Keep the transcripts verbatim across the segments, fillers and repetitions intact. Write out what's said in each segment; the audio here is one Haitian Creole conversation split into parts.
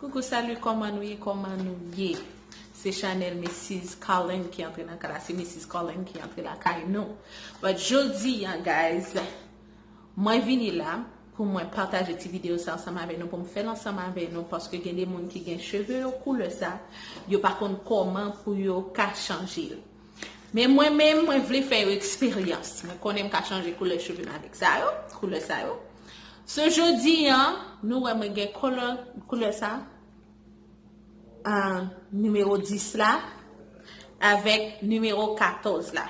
Koukou, salut, kòman nou ye, kòman nou ye? Se Chanel Missus Colin ki antre nan kay la, se Missus Colin ki antre lakay nou. But jodi a, guys, mwen vini la pou mwen pataje ti videyo sa ansanm avè nou, pou m fè l ansanm avè nou, paske gen de moun ki gen cheve yo koulè sa, yo pa konn kòman pou yo ka chanje l. Men mwen menm, mwen vle fè yo eksperyans. Mwen konnen m ka chanje koulè cheve m avèk sa yo, koulè sa yo. So, jodi a, nou wè mwen gen koulè, koulè sa, ah, nimewo dis la, avèk nimewo katòz la.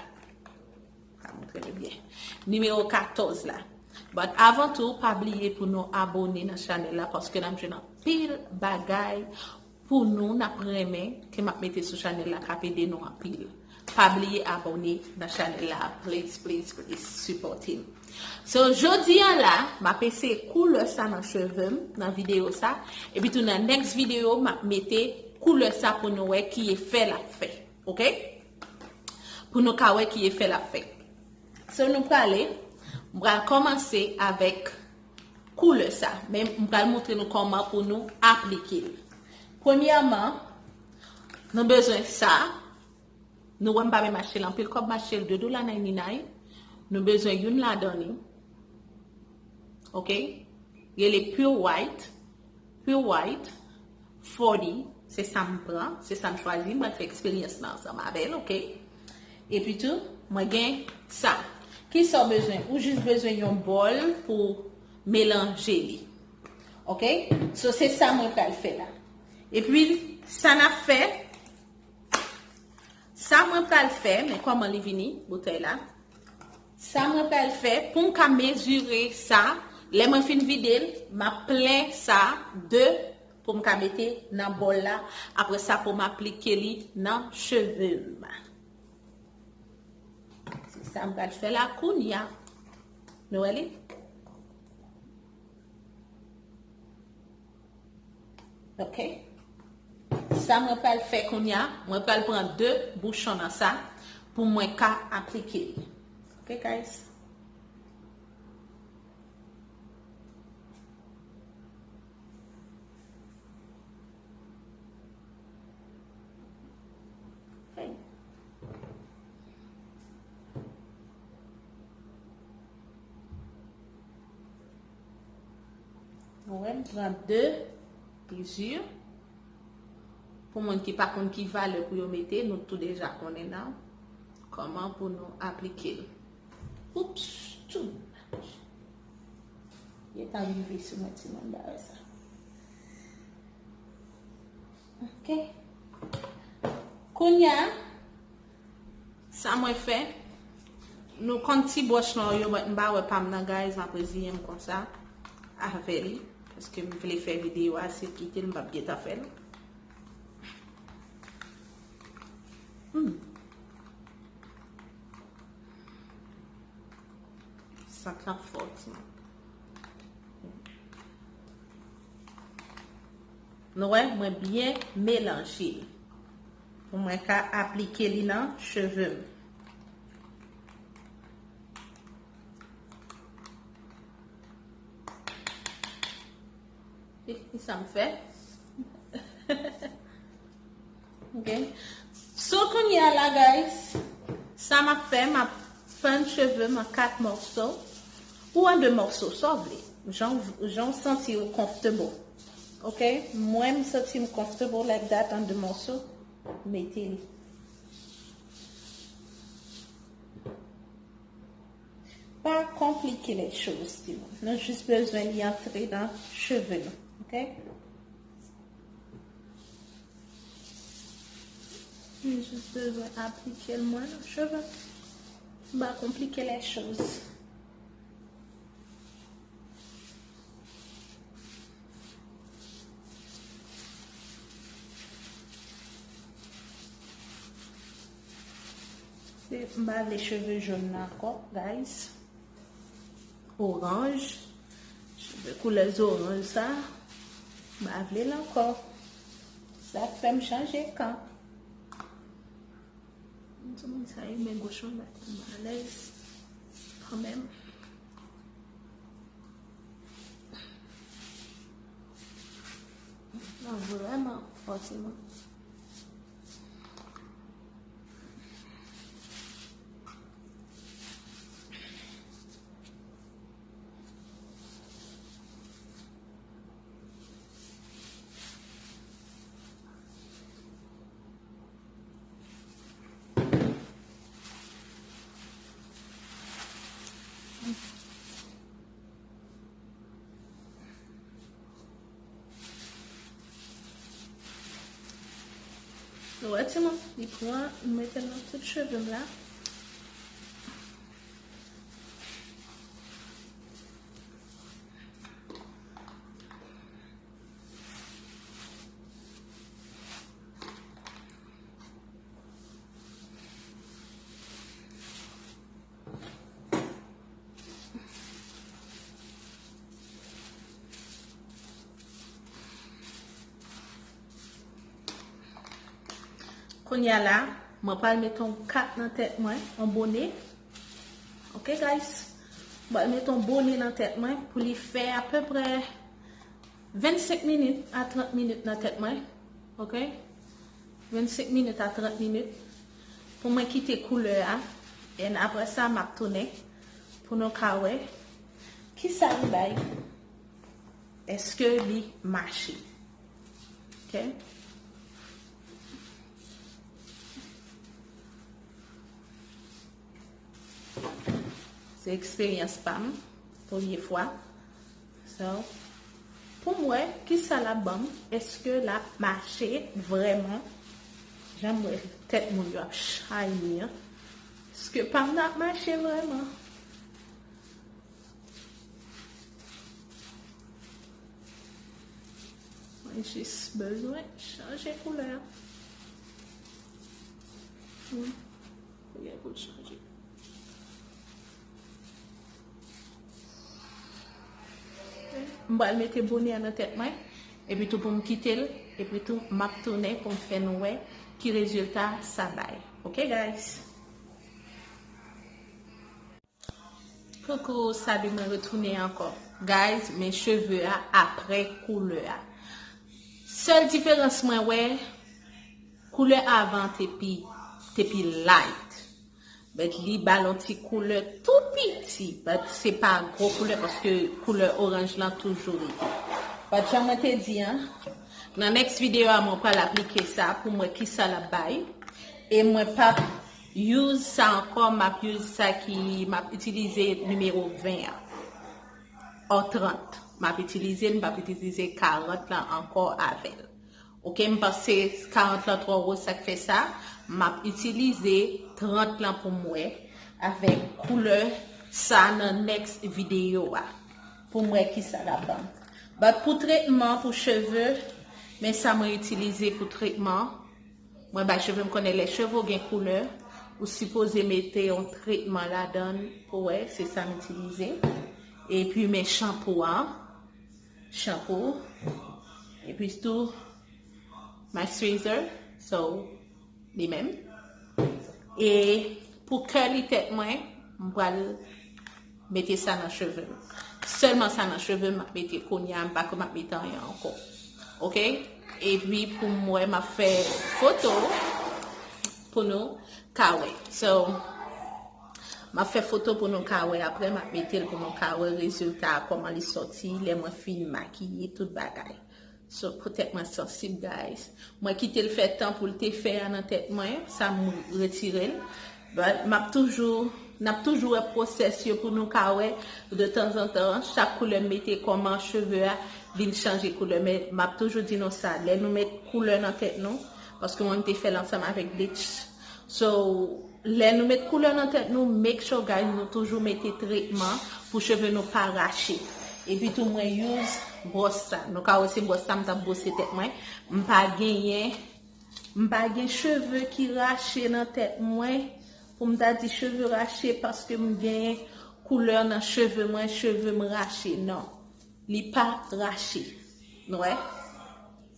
Ka montre nou byen. Nimewo katòz la. But avan tou, pa bliye pou nou abòne nan chanèl la, paske n ap jwenn anpil bagay pou nou, n ap renmen, ke m ap mete sou chanèl la, k ap ede nou anpil. Pa bliye abòne nan chanèl la, please, please, please, sipòte m. So, jodi a la, m ap eseye koulè sa nan cheve m, nan videyo sa, epi tou nan next videyo, m ap mete koulè sa pou nou wè ki efè l ap fè, ok? Pou nou ka wè ki efè l ap fè. So, nou prale, m pral kòmanse avèk koulè sa, men m pral montre nou kòman pou nou aplike l. Premyèman, nou bezwen sa. Nou wè m pa menm achte l anpil kòb, m achte l de dola ninety-nine. Nou bezwen youn ladan li. Ok? Rele Pure White. Pure White forty, se sa m pran, se sa m chwazi, m pral fè eksperyans lan ansanm avè l, ok? Epi tou, mwen gen sa. Kisa w bezwen? Ou jis bezwen yon bòl pou melanje li. Ok? So, se sa mwen pral fè la. Epi, sa n ap fè, sa mwen pral fè, men kòman li vini, boutèy la. Sa mwen pral fè, pou m ka mezire sa, lè mwen fin vide l, m ap plen sa de pou m ka mete nan bòl la. Apre sa, pou m aplike li nan cheve m. Se sa m pral fè la kounya. Nou wè li? Ok. Sa mwen pral fè kounya, mwen pral pran de bouchon nan sa pou mwen ka aplike li. Ok, guys? Ok. Nou wè, m pran de plizyè. Pou moun ki pa konn ki valè pou yo mete, nou tou deja konnen nan kòman pou nou aplike l. Oups, tou. Gentan rive sou mwen, timoun, bagay sa. Ok. Kounya, sa mwen fè, nou konn ti bwòch nwa yo, but m pa wè pa m nan, guys, m ap reziyen m konsa avè li, paske m vle fè videyo a, si l kite l, m p ap gentan fè l. Hmm. Sant lan fò, timoun. Nou wè, mwen byen melanje l pou mwen ka aplike li nan cheve m. E, e sa m fè? Ok. So, kounye a la, guys, sa m ap fè, m ap fann cheve m an kat mòso ou an de mòso, sa w vle. Jan, jan w santi w comfortable. Ok? Mwen, m santi m comfortable like that, an de mòso. Mete li. Pa konplike les choses, timoun. Nou jis bezwen li antre nan cheve nou. Ok? Nou jis bezwen aplike l mwen nan cheve. Pa konplike les choses. Se, m pa vle cheve jòn nan ankò, guys. Oranj. Cheve koulè zoranj sa. M pa vle l ankò. Sa k fè m chanje kan. M sou moun sa yo, men goch mwen pa tèlman alèz kanmenm. Non, Vrèman, fòseman. Ou wè, timoun, li pran, m mete l nan tout cheve m la. Kounye a la, mwen pral met yon kat nan tèt mwen, yon bone. Ok, guys? Mwen pral met yon bone nan tèt mwen pou li fè apeprè vennsenk minit a trant minit nan tèt mwen. Ok? Vennsenk minit a trant minit. Pou mwen kite koulè a. And apre sa, m ap tounen pou nou ka wè kisa li bay. Èske li mache? Ok? Se eksperyans pa m, premye fwa. So, pou m wè, kisa l ap ban m? Èske l ap mache vrèman? Jan m wè tèt moun yo ap chay li an. Èske pa m nan ap mache vrèman? Mwen jis bezwen chanje koulè a. Hmm. Koulè pou l chanje. M pral mete bone a nan tèt mwen, epi tou pou m kite l, epi tou m ap tounen pou m fè nou wè ki rezilta sa bay. Ok, guys? Coucou, salut, mwen retounen ankò. Guys, men cheve a apre koulè a. Sèl diferans mwen wè, koulè avan te pi, te pi light. But li ba l yon ti koulè tou piti, but se pa gwo koulè paske koulè oranj lan toujou rete. But jan mwen te di an, nan next video a mwen pral aplike sa pou m wè kisa l ap bay. E mwen p ap use sa ankò, m ap use sa ki, m ap itilize nimewo ven an. Or trant. M ap itilize l, m p ap itilize karant lan ankò avè l. Ok, m panse karant lan twò wo, sa k fè sa. M ap itilize trant lan pou m wè avèk koulè sa nan next video a. Pou m wè kisa l ap ban m. But pou tretman, pou cheve, men sa mwen itilize pou tretman. Mwen bay cheve m konnen lè cheve w gen koulè, ou sipoze mete yon tretman ladan l pou wè, se sa m itilize. Epi men chanpou an, chanpou, epi tou moisturizer, so, li menm. E pou curly tèt mwen, m pral mete sa nan cheve m. Sèlman sa nan cheve m, m ap mete kounye a, m pa kwè m ap mete anyen ankò. Ok? Epi pou m wè, m ap fè foto pou nou ka wè. So, m ap fè foto pou nou ka wè. Apre, m ap mete l pou nou ka wè rezilta a, kòman li sòti, lè mwen fin makiye, tout bagay. So, pou tèt mwen sansib, guys. Mwen kite l fè tan pou l te fè a nan tèt mwen, sa m retire l. But m ap toujou, n ap toujou wè pwosès yo pou nou ka wè, de tanzantan, chak koulè m mete, kòman cheve a vin chanje koulè. Men m ap toujou di nou sa, lè nou met koulè nan tèt nou, paske mwen m te fè l ansanm avèk bleach. So, lè nou met koulè nan tèt nou, make sure, guys, nou toujou mete tretman pou cheve nou pa rache. Epi tou, mwen use bwòs sa. Nou ka wè se bwòs sa m t ap bwose tèt mwen. M pa genyen, m pa gen cheve ki rache nan tèt mwen. Pou m ta di cheve rache, paske m genyen koulè nan cheve mwen, cheve m rache. Non. Li pa rache. Nou wè?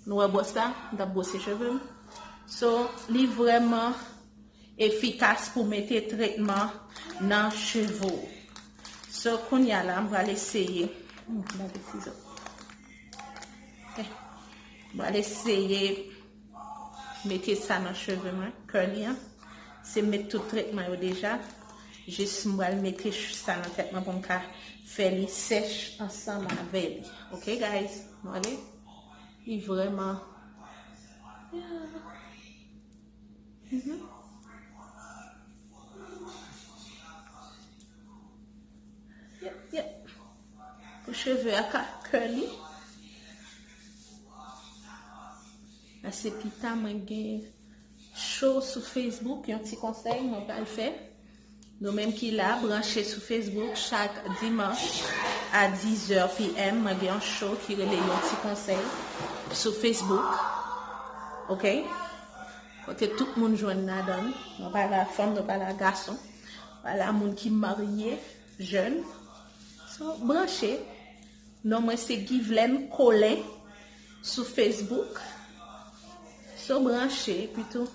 Nou wè bwòs la? M t ap bwose cheve m. So, li vrèman efikas pou mete tretman nan cheve w. So, kounye a la, m pral eseye. Hmm, m lave sizo. Eh. Mwen al eseye mete sa nan cheve mwen, curly an. Se met tout tretman yo deja. Jis mwen al mete ch- sa nan tèt mwen pou m ka fè li sèch ansanm avè li. Ok, guys? Mwen ale. Li vrèman. Yeah. Mhm. Yep, yep. Pou cheve a ka curly. Paske pita mwen gen show sou Facebook, yon ti konsèy mwen pral fè. Nou menm ki la, branche sou Facebook chak dimanch a dizè p m. Mwen gen yon show ki rele Yon Ti Konsèy sou Facebook. Ok? Kote tout moun jwenn ladan. Nou pa la fanm, nou pa la gason. Nou pa la moun ki marye, jèn. So, branche. Non mwen se Givlène Colin sou Facebook. So branche, epi tou,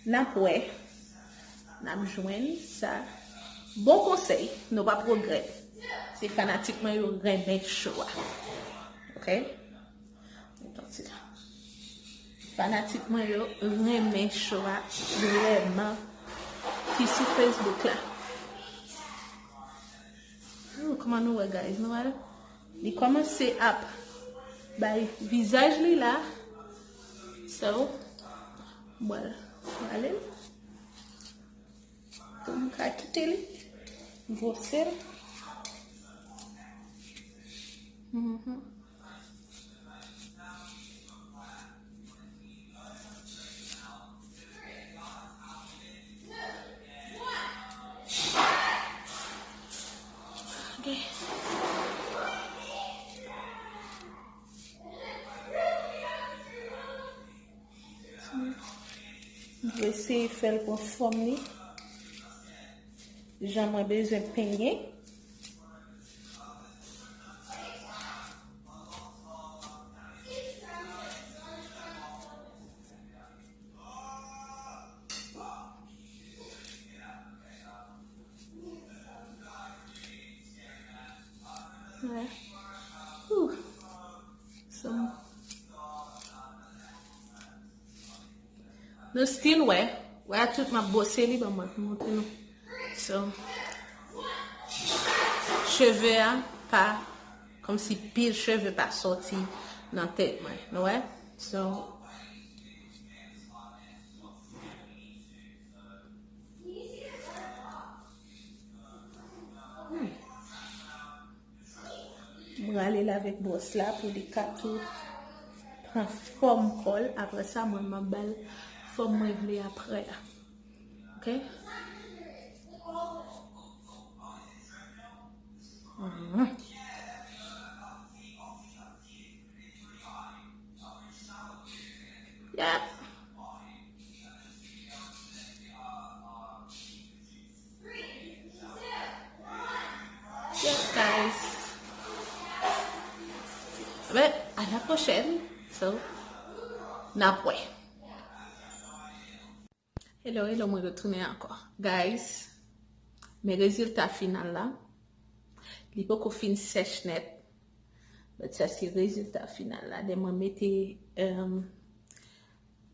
n ap wè. N ap jwenn sa. Bon konsèy, nou p ap regrèt. Se fanatik mwen yo renmen show a. Ok? Fanatik mwen yo renmen show a vrèman ki sou Facebook la. Hmm, kòman nou wè, guys? Nou wè? Li kòmanse ap bay vizaj li la. So, mwen prale l. Pou m ka kite li. Bwose l. Mhm. Ok. M eseye fè l pran fòm li. Jan mwen bezwen penyen. Wè. Whew. So, nou still wè. Wè a tout m ap bwose li, ban mwen montre nou. So, cheve a pa, kòmsi pil cheve pa sòti nan tèt mwen. Nou wè? So, hmm. M rale l avèk bwòs la pou li ka tou pran fòm kò l. Apre sa, mwen, m ap ba l fòm mwen vle apre a. Ok? Mhm. Yep. Yes, guys. Ben, à la prochaine. So, n ap wè. Hello, hello, mwen retounen ankò. Guys, men rezilta final la. Li poko fin sèch nèt. But sa se rezilta final la. Lè mwen mete, um,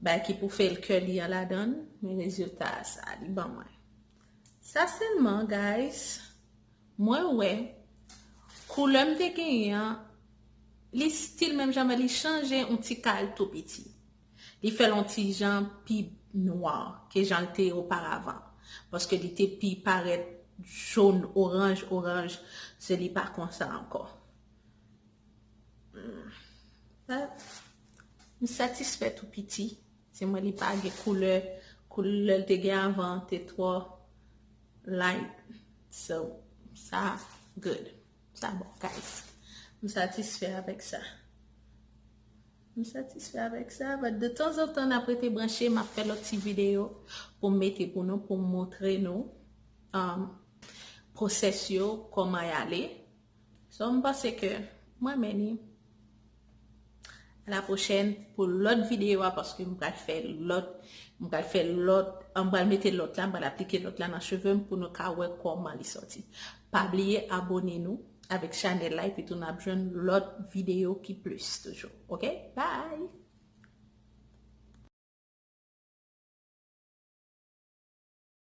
bay ki pou fè l curly an ladan l, men rezilta a sa li ban mwen. Sa sèlman, guys, mwen wè koulè m te genyen an, li still menm jan, men li chanje yon ti kal tou piti. Li fè l yon ti jan pi nwa ke jan l te oparavan. Paske li te pi parèt jòn, oranj, oranj, se li pa konsa ankò. Hmm. But, m satisfè tou piti. Se mwen li pa gen koulè, koulè l te gen avan te twò light. So, sa good. Sa bon, guys. M satisfè avèk sa. M satisfè avèk sa. But de tanzantan, n ap rete branche, m ap fè lòt ti videyo pou m mete pou nou, pou m montre nou, um, pwosès yo, kòman y ale. So, m panse ke mwen menm li. A la pwochèn pou lòt videyo a, paske m pral fè lòt, m pral fè lòt, m pral mete lòt la, m pral aplike lòt la nan cheve m pou nou ka wè kòman li sòti. Pa bliye abone nou avèk chanèl la, epi tou n ap jwenn lòt videyo ki plis toujou. Ok? Bye!